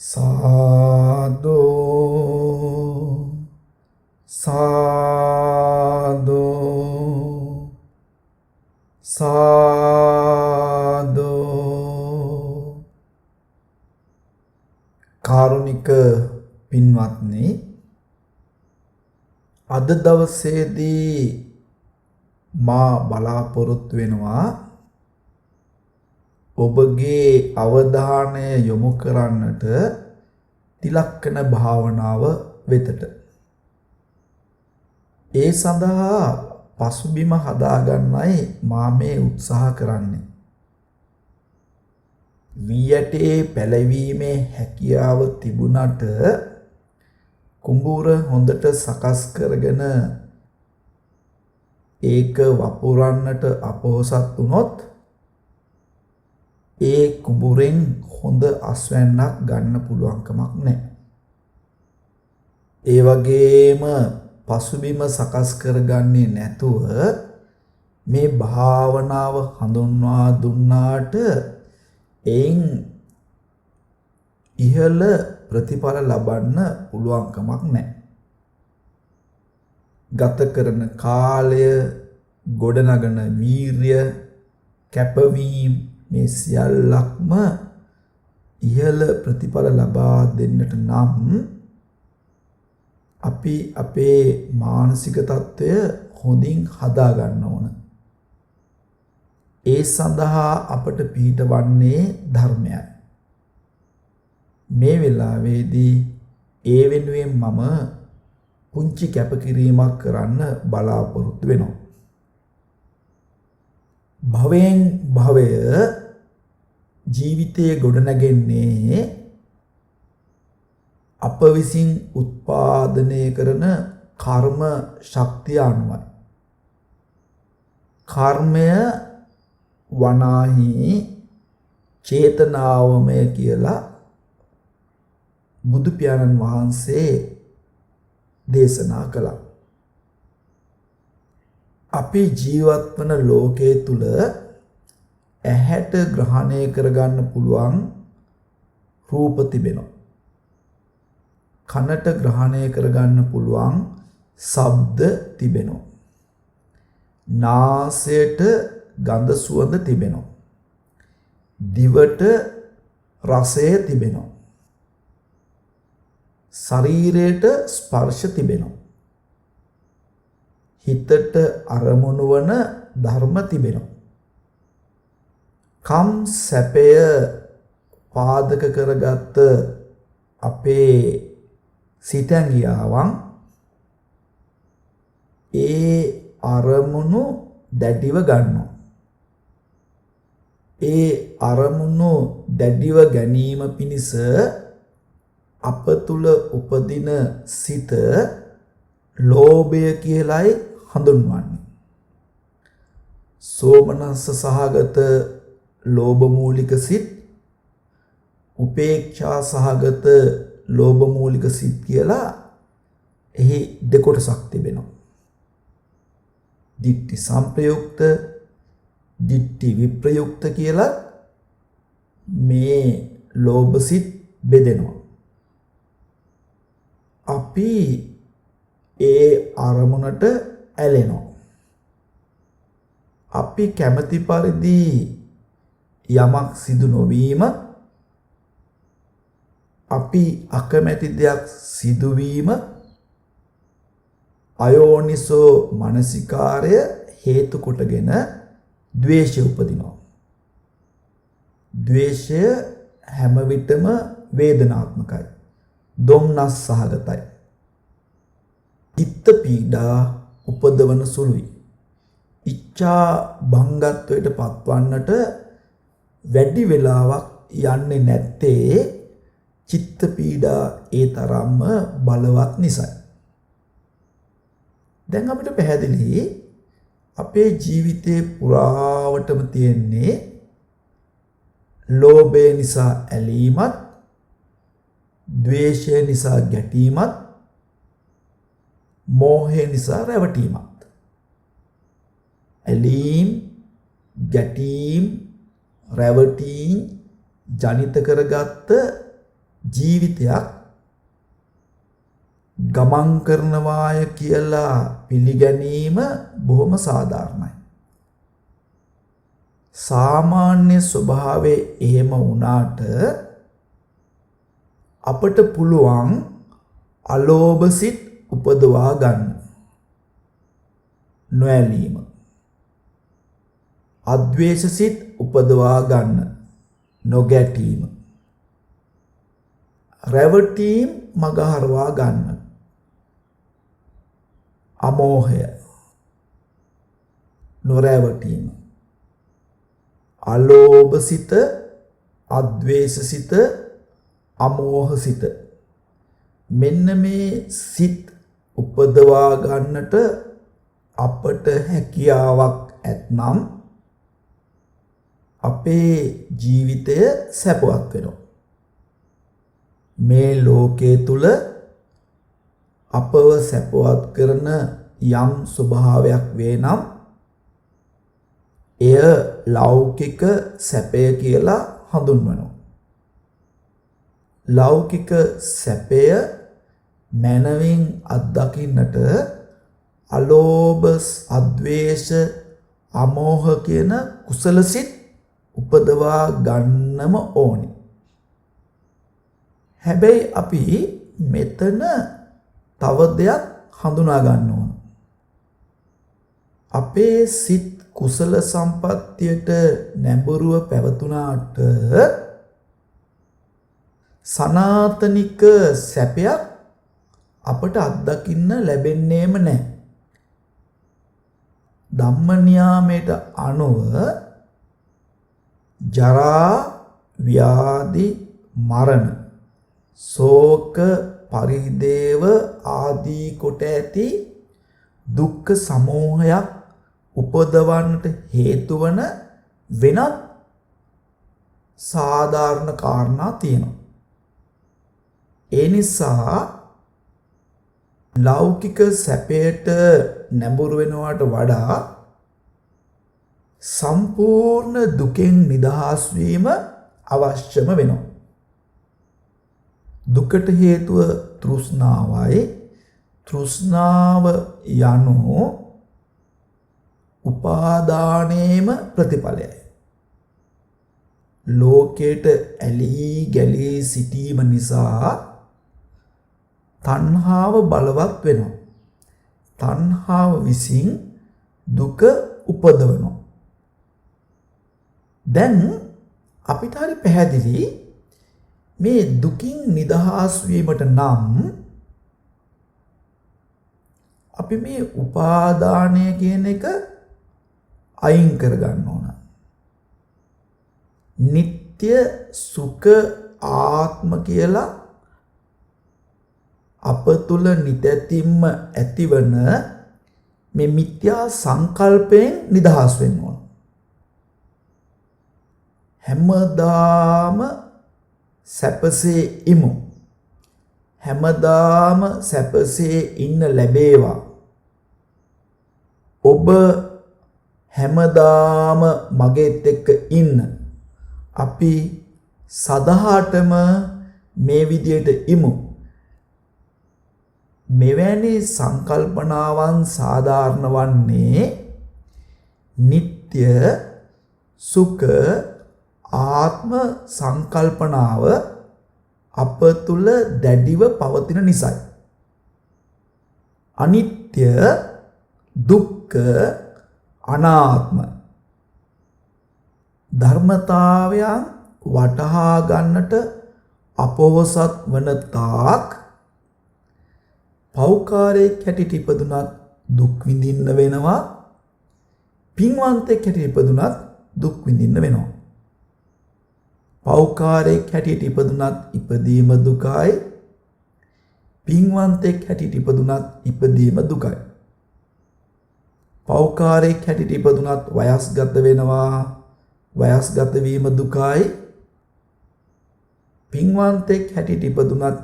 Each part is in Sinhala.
සාදු සාදු සාදු. කාරුණික පින්වත්නි, අද දවසේදී මා බලාපොරොත්තු වෙනවා ඔබගේ අවධානය යොමු කරන්නට තිලක්කන භාවනාව වෙතට. ඒ සඳහා පසුබිම හදාගන්නයි මා මේ උත්සාහ කරන්නේ. වී ඇටේ පැලවීමේ හැකියාව තිබුණට කුඹුර හොඳට සකස් කරගෙන ඒක වපුරන්නට අපොහසත් වුණොත් ඒ කුඹුරෙන් හොඳ අස්වැන්නක් ගන්න පුළුවන්කමක් නැහැ. ඒ වගේම පසුබිම සකස් කරගන්නේ නැතුව මේ භාවනාව හඳුන්වා දුන්නාට එයින් ඉහළ ප්‍රතිඵල ලබන්න පුළුවන්කමක් නැහැ. ගත කරන කාලය, ගොඩනගන වීරිය, කැපවීම මේ සියල්ලක්ම ඉහළ ප්‍රතිඵල ලබා දෙන්නට නම් අපි අපේ මානසික තත්ත්වය හොඳින් හදා ගන්න ඕන. ඒ සඳහා අපට පිහිටවන්නේ ධර්මයයි. මේ වෙලාවේදී ඒ වෙනුවෙන් මම පුංචි කැපකිරීමක් කරන්න බලාපොරොත්තු වෙනවා. භවයෙන් භවය ජීවිතයේ ගොඩනැගෙන්නේ අප විසින් උත්පාදනය කරන කර්ම ශක්තිය අනුවයි. කර්මය වනාහි චේතනාවමය කියලා බුදු පියාණන් වහන්සේ දේශනා කළා. අපි ජීවත් වන ලෝකයේ තුල ඇහැට ග්‍රහණය කරගන්න පුළුවන් රූප තිබෙනවා. කනට ග්‍රහණය කරගන්න පුළුවන් ශබ්ද තිබෙනවා. නාසයට ගඳ සුවඳ තිබෙනවා. දිවට රසය තිබෙනවා. ශරීරයට ස්පර්ශ තිබෙනවා. හිතට අරමුණු වන ධර්ම තිබෙනවා. කම් සැපය පාදක කරගත්ත අපේ සිතැඟියාවන් ඒ අරමුණු දැඩිව ගන්නවා. ඒ අරමුණු දැඩිව ගැනීම පිණිස අප තුල උපදින සිත ලෝභය කියලයි හඳුන්වන්නේ. සෝමනස්ස සහගත ලෝභ මූලික සිත්, උපේක්ෂා සහගත ලෝභ මූලික සිත් කියලා එහි දෙකොටසක් තිබෙනවා. දිට්ඨි සංප්‍රයුක්ත, දිට්ඨි විප්‍රයුක්ත කියලා මේ ලෝභ සිත් බෙදෙනවා. අපි ඒ අරමුණට ඇලෙනවා. අපි කැමති පරිදි යමක් සිදු නොවීම, අපි අකමැති දෙයක් සිදුවීම අයෝනිසෝ මනසිකාරය හේතු කොටගෙන ද්වේෂය උපදිනවා. ද්වේෂය හැම විටම වේදනාත්මකයි. දොම්නස් සහගතයි. චිත්ත පීඩා උපදවන සුළුයි. ඉච්ඡා භංගත්වයට පත්වන්නට වැඩි වෙලාවක් යන්නේ නැත්තේ චිත්ත පීඩා ඒ තරම්ම බලවත් නිසායි. දැන් අපිට පැහැදිලි අපේ ජීවිතේ පුරාවටම තියෙන්නේ ලෝභය නිසා ඇලීමත්, ද්වේෂය නිසා ගැටීමත්, මෝහය නිසා රැවටීමත්. ඇලීම්, ගැටීම්, රැවටීම් ජනිත කරගත්ත ජීවිතයක් ගමන් කරනවාය කියලා පිළිගැනීම බොහොම සාධාරණයි. සාමාන්‍ය ස්වභාවයේ එහෙම වුණාට අපට පුළුවන් අලෝභ සිත් උපදවා ගන්න. නොඇලීම. අද්වේෂ සිත් උපදවා ගන්න. නොගැටීම. රැවටීම් මගහරවා ගන්න. අමෝහය. නොරැවටීම. අලෝභ සිත, අද්වේෂ සිත, අමෝහ සිත. මෙන්න මේ සිත් උපදවා ගන්නට අපට හැකියාවක් ඇත්නම් අපේ ජීවිතය සැපවත් වෙනවා. මේ ලෝකයේ තුල අපව සැපවත් කරන යම් ස්වභාවයක් වේ නම් එය ලෞකික සැපය කියලා හඳුන්වනවා. ලෞකික සැපය මනවින් අත්දකින්නට අලෝභ, අද්වේෂ, අමෝහ කියන කුසල සිත් උපදවා ගන්නම ඕනි. හැබැයි අපි මෙතන තව දෙයක් හඳුනා ගන්න ඕන. අපේ සිත් කුසල සම්පත්තියට නැඹුරුව පැවතුනාට සනාතනික සැපයක් අපට අත්දකින්න ලැබෙන්නේම නැහැ. ධම්ම නියාමයට අනුව ජරා, ව්‍යාධි, මරණ, ශෝක, පරිදේව ආදී කොට ඇති දුක්ඛ සමූහයක් උපදවන්නට හේතු වන වෙනත් සාධාරණ කාරණා තියෙනවා. ඒ නිසා ලෞකික සැපයට නැඹුරු වෙනවට වඩා සම්පූර්ණ දුකෙන් නිදහස් වීම අවශ්‍යම වෙනවා. දුකට හේතුව තෘෂ්ණාවයි. තෘෂ්ණාව යනු උපාදානයේම ප්‍රතිඵලයයි. ලෝකයට ඇලී ගැලී සිටීම නිසා තණ්හාව බලවත් වෙනවා. තණ්හාව විසින් දුක උපදවනවා. දැන් අපිට හරි පැහැදිලි මේ දුකින් නිදහස් වීමට නම් අපි මේ උපාදානය කියන එක අයින් කරගන්න ඕන. නিত্য සුඛ ආත්ම කියලා අප තුල නිතැතින්ම ඇතිවන මේ මිත්‍යා සංකල්පයෙන් නිදහස් වෙන්න ඕන. හැමදාම සැපසේ ඉමු. හැමදාම සැපසේ ඉන්න ලැබේවා. ඔබ හැමදාම මගේත් එක්ක ඉන්න. අපි සදහටම මේ විදියට ඉමු. මෙවැනි සංකල්පනාවන් සාධාරණ වන්නේ නিত্য සුඛ ආත්ම සංකල්පනාව අප තුල දැඩිව පවතින නිසායි. අනිත්‍ය, දුක්ඛ, අනාත්ම ධර්මතාවයන් වටහා ගන්නට අපොහසත් වන තාක් පෞකාරයෙක් හැටියට ඉපදුනත් දුක් විඳින්න වෙනවා. පින්වන්තයෙක් හැටියට ඉපදුනත් දුක් විඳින්න වෙනවා. පෞකාරයෙක් හැටියට ඉපදුනත් ඉපදීම දුකයි. පින්වන්තයෙක් හැටියට ඉපදුනත් ඉපදීම දුකයි. පෞකාරයෙක් හැටියට ඉපදුනත් වයස්ගත වෙනවා. වයස්ගත වීම දුකයි. පින්වන්තයෙක් හැටියට ඉපදුනත්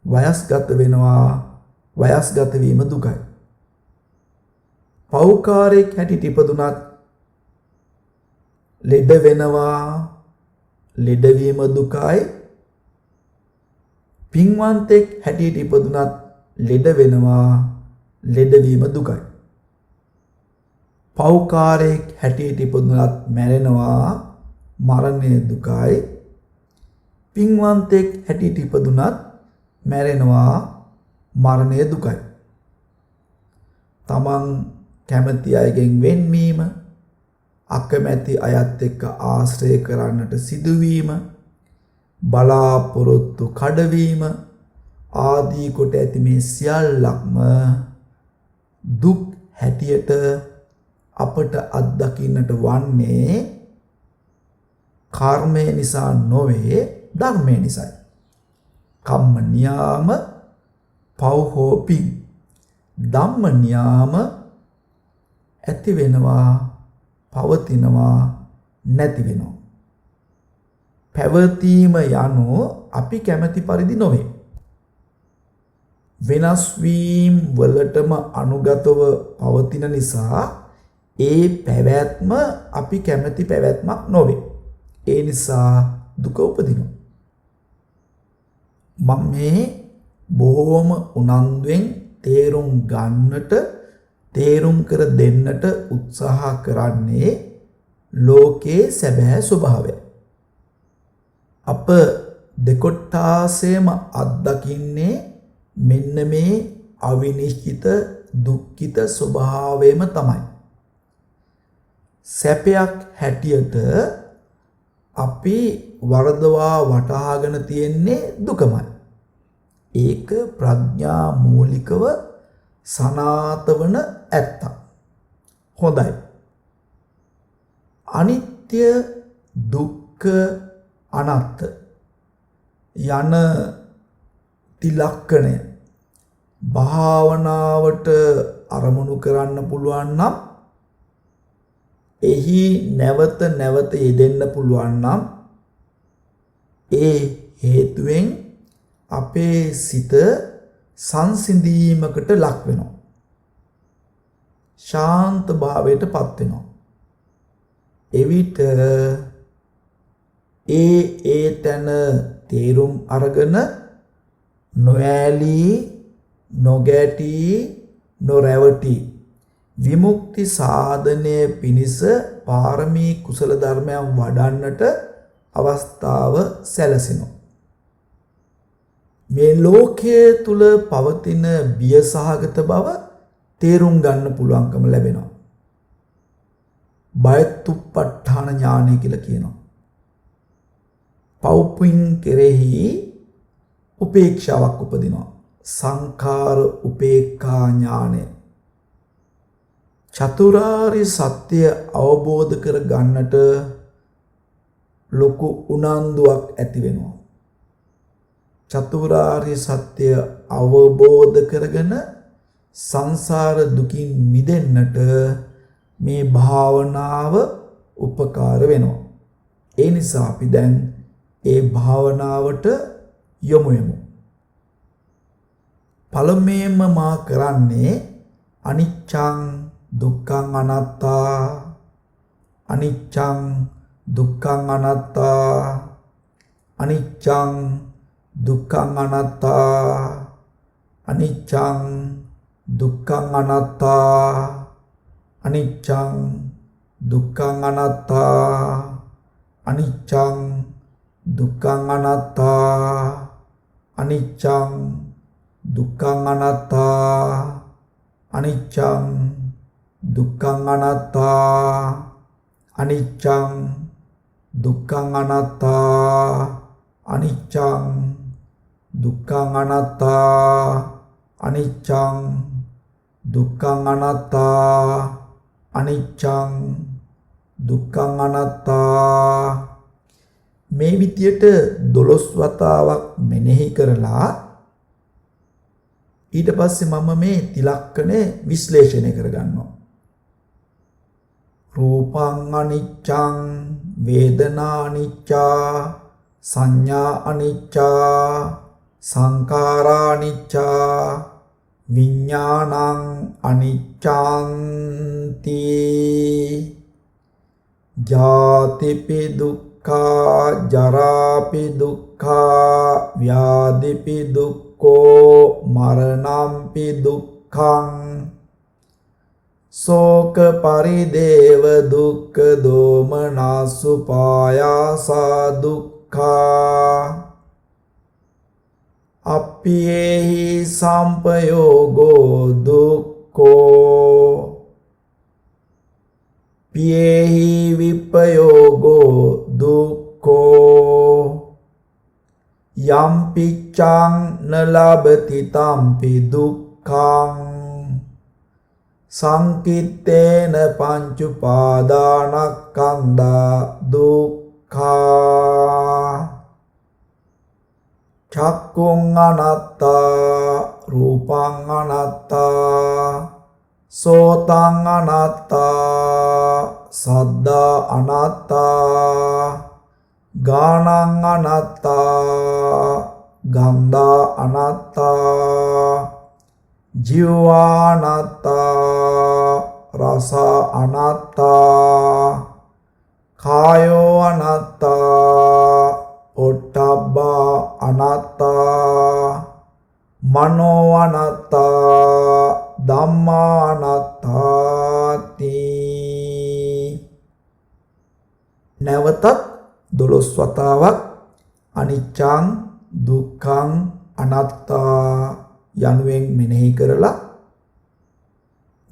වයස්ගත වෙනවා. වයස්ගත වීම දුකයි. පෞකාරයෙක් හැටියට ඉපදුනත් ලෙඩ වෙනවා. ලෙඩවීම දුකයි. පින්වන්තෙක් හැටියට ඉපදුනත් ලෙඩ වෙනවා. ලෙඩවීම දුකයි. පව්කාරයෙක් හැටියට ඉපදුනත් මැරෙනවා. මරණය දුකයි. පින්වන්තෙක් හැටියට ඉපදුනත් මැරෙනවා. මරණය දුකයි. තමන් කැමති අයගෙන් වෙන්වීම, අකමැති අයත් එක්ක ආශ්‍රය කරන්නට සිදුවීම, බලාපොරොත්තු කඩවීම ආදී කොට ඇති මේ සියල්ලක්ම දුක් හැටියට අපට අත්දකින්නට වන්නේ කර්මය නිසා නොවේ, ධර්මය නිසායි. කම්ම නියාම පව් හෝ පින්, ධම්ම නියාම ඇති වෙනවා, පවතිනවා, නැති වෙනවා. පැවතීම යනු අපි කැමති පරිදි නොවේ. වෙනස් වීම් වලටම අනුගතව පවතින නිසා ඒ පැවැත්ම අපි කැමති පැවැත්මක් නොවේ. ඒ නිසා දුක උපදිනවා. මම මේ බොහෝම උනන්දුවෙන් තේරුම් ගන්නට, තේරුම් කර දෙන්නට උත්සාහ කරන්නේ ලෝකයේ සැබෑ ස්වභාවය. අප දෙකොට්ටාසයම අත්දකින්නේ මෙන්න මේ අවිනිශ්චිත දුක්ඛිත ස්වභාවයම තමයි. සැපයක් හැටියට අපි වරදවා වටහාගෙන තියෙන්නේ දුකමයි. ඒක ප්‍රඥා මූලිකව සනාත වන ඇත්තක්. හොඳයි. අනිත්‍ය, දුක්ඛ, අනාත්ත යන ත්‍රිලක්ෂණය භාවනාවට අරමුණු කරන්න පුළුවන් නම්, එහි නැවත නැවත යෙදෙන්න පුළුවන් නම්, ඒ හේතුවෙන් අපේ සිත සංසිඳීමකට ලක් වෙනවා. ශාන්ත භාවයට පත් වෙනවා. එවිට ඒ ඒ තැන තේරුම් අරගෙන නොඇලී, නොගැටී, නොරැවටි විමුක්ති සාධනය පිණිස පාරමී කුසල ධර්මයන් වඩන්නට අවස්ථාව සැලසෙනවා. මේ ලෝකයේ තුල පවතින බිය සහගත බව තේරුම් ගන්න පුළුවන්කම ලැබෙනවා. බයතුප්පට්ඨාන ඥානය කියලා කියනවා. පව්පින් කෙරෙහි උපේක්ෂාවක් උපදිනවා. සංඛාර උපේක්ඛා ඥානය. චතුරාර්ය සත්‍ය අවබෝධ කර ගන්නට ලොකු උනන්දුවක් ඇති වෙනවා. චතුරාර්ය සත්‍ය අවබෝධ කරගෙන සංසාර දුකින් මිදෙන්නට මේ භාවනාව උපකාර වෙනවා. ඒ නිසා අපි දැන් ඒ භාවනාවට යොමු වෙමු. පළමුවෙන්ම මා කරන්නේ අනිච්චං දුක්ඛං අනාත්තා, අනිච්චං දුක්ඛං අනාත්තා, අනිච්චං දුක්ඛං අනාත්තා, අනිච්චං දුක්ඛං අනාත්තා, අනිච්චං දුක්ඛං අනාත්තා, අනිච්චං දුක්ඛං අනාත්තා, අනිච්චං දුක්ඛං අනාත්තා, අනිච්චං දුක්ඛං අනාත්තා, අනිච්චං දුක්ඛං අනාත්තා, අනිච්චං දුක්ඛං අනාත්තා, අනිච්චං දුක්ඛං අනාත්තා, අනිච්චං දුක්ඛං අනාත්තා. මේ විදියට 12 වතාවක් මෙනෙහි කරලා ඊට පස්සේ මම මේ ත්‍රිලක්ෂණය විශ්ලේෂණය කරගන්නවා. රූපං අනිච්චං, වේදනා අනිච්චා, සංඥා අනිච්චා, සංඛාරා අනිච්චා, විඥානං අනිච්ඡන්ති. ජාතිපි දුක්ඛා, ජරාපි දුක්ඛා, දුක්ඛා ව්‍යාධිපි දුක්ඛෝ මරණම්පි දුක්ඛං ශෝක පරිදේව දුක්ඛ දෝමනස්සුපායාසා දුක්ඛා අප්පියේහි සම්පයෝගෝ දුක්ඛෝ පියේහි විප්පයෝගෝ දුක්ඛෝ යම් පිච්ඡං නලබති තම්පි දුක්ඛං සංකිත්තේන පංච උපාදානස්කන්ධා දුක්ඛා චක්කුං අනත්තා රූපං අනත්තා සෝතං අනත්තා සද්දා අනත්තා ගානං අනත්තා ගන්ධා අනත්තා ජීවා අනත්තා රස අනත්තා කායෝ අනත්තා පොට්ටබ්බා අනත්තා මනෝ අනත්තා ධම්මා අනත්තාති. නැවතත් 12 වතාවක් අනිච්චං දුක්ඛං අනාත්තා යනුවෙන් මෙනෙහි කරලා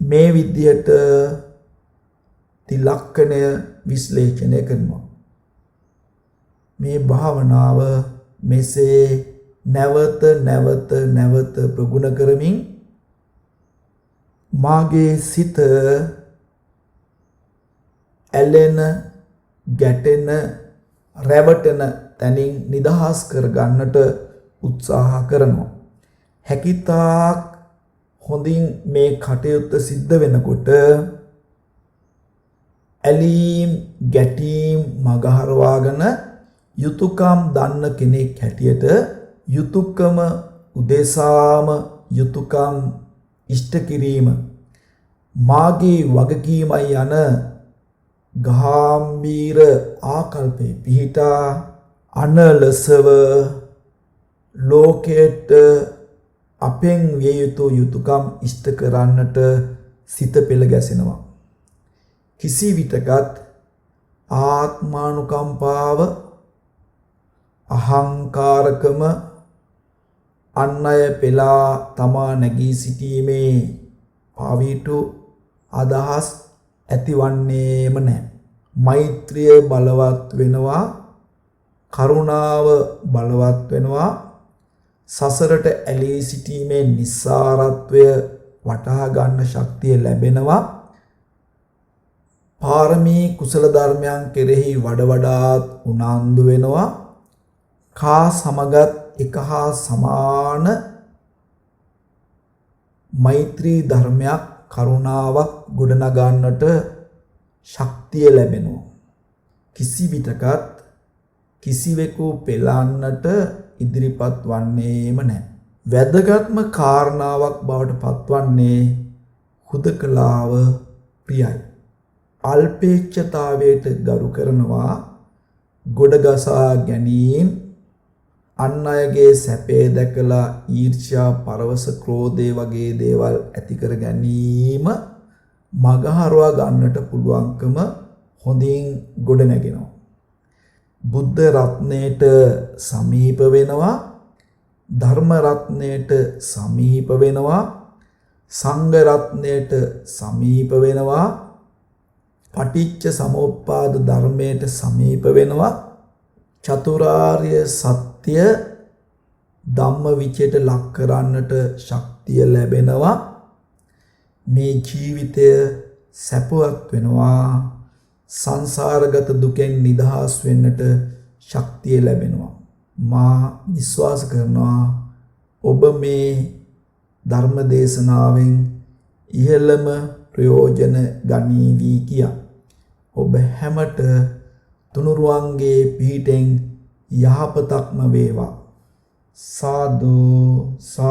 මේ විදිහට ත්‍රිලක්ෂණය විශ්ලේෂණය කරනවා. මේ භාවනාව මෙසේ නැවත නැවත නැවත ප්‍රගුණ කරමින් මාගේ සිත ඇලෙන ගැටෙන රැවටෙන තැනින් නිදහස් කරගන්නට උත්සාහ කරනවා. හැකිතාක් හොඳින් මේ කටයුත්ත සිද්ධ වෙනකොට ඇලීම් ගැටීම් මගහරවාගෙන යුතුයකම් දන්න කෙනෙක් හැටියට යුතුයකම උදෙසාම යුතුයකම් ඉෂ්ට කිරීම මාගේ වගකීමයි යන ගාම්භීර ආකල්පේ පිහිටා අනලසව ලෝකයට අපෙන් විය යුතු යුතුයකම් ඉෂ්ට කරන්නට සිත පෙළ ගැසෙනවා. කිසි විටකත් ආත්මානුකම්පාව, අහංකාරකම, අන් අය පෙලා තමා නැගී සිටීමේ පාවිටු අදහස් ඇතිවන්නේම නැහැ. මෛත්‍රිය බලවත් වෙනවා, කරුණාව බලවත් වෙනවා, සසරට ඇලී සිටීමේ නිස්සාරත්වය වටහා ගන්න ශක්තිය ලැබෙනවා. පාරමී කුසල ධර්මයන් කෙරෙහි වඩ වඩාත් උනන්දු වෙනවා. කා සමගත් එක හා සමාන මෛත්‍රී ධර්මයක්, කරුණාවක් ගොඩනගන්නට ශක්තිය ලැබෙනවා. කිසි විටකත් කිසිවෙකු පෙළන්නට ඉදිරිපත් වන්නේම නැහැ. වැදගත්ම කාරණාවක් බවට පත්වන්නේ හුදකලාව ප්‍රියයි. අල්පේච්ඡතාවයට ගරු කරනවා. ගොඩගසා ගැනීම, අන් අයගේ සැපේ දැකලා ඊර්ෂ්‍යා, පරවස, ක්‍රෝධය වගේ දේවල් ඇති කර ගැනීම මගහරවා ගන්නට පුළුවන්කම හොඳින් ගොඩ නැගෙනවා. බුද්ධ රත්නයට සමීප වෙනවා, ධර්ම රත්නයට සමීප වෙනවා, සංඝ රත්නයට සමීප වෙනවා, පටිච්ච සමුප්පාද ධර්මයට සමීප වෙනවා, චතුරාර්ය සත්‍ය ධම්ම විචයට ලක් කරන්නට ශක්තිය ලැබෙනවා. මේ ජීවිතය සැපවත් වෙනවා. සංසාරගත දුකෙන් නිදහස් වෙන්නට ශක්තිය ලැබෙනවා. මා විශ්වාස කරනවා ඔබ මේ ධර්ම දේශනාවෙන් ඉහළම ප්‍රයෝජන ගනීවි කියා. ඔබ හැමට තුනුරුවන්ගේ පිහිටෙන් යහපතක්ම වේවා. සාදු සාදු.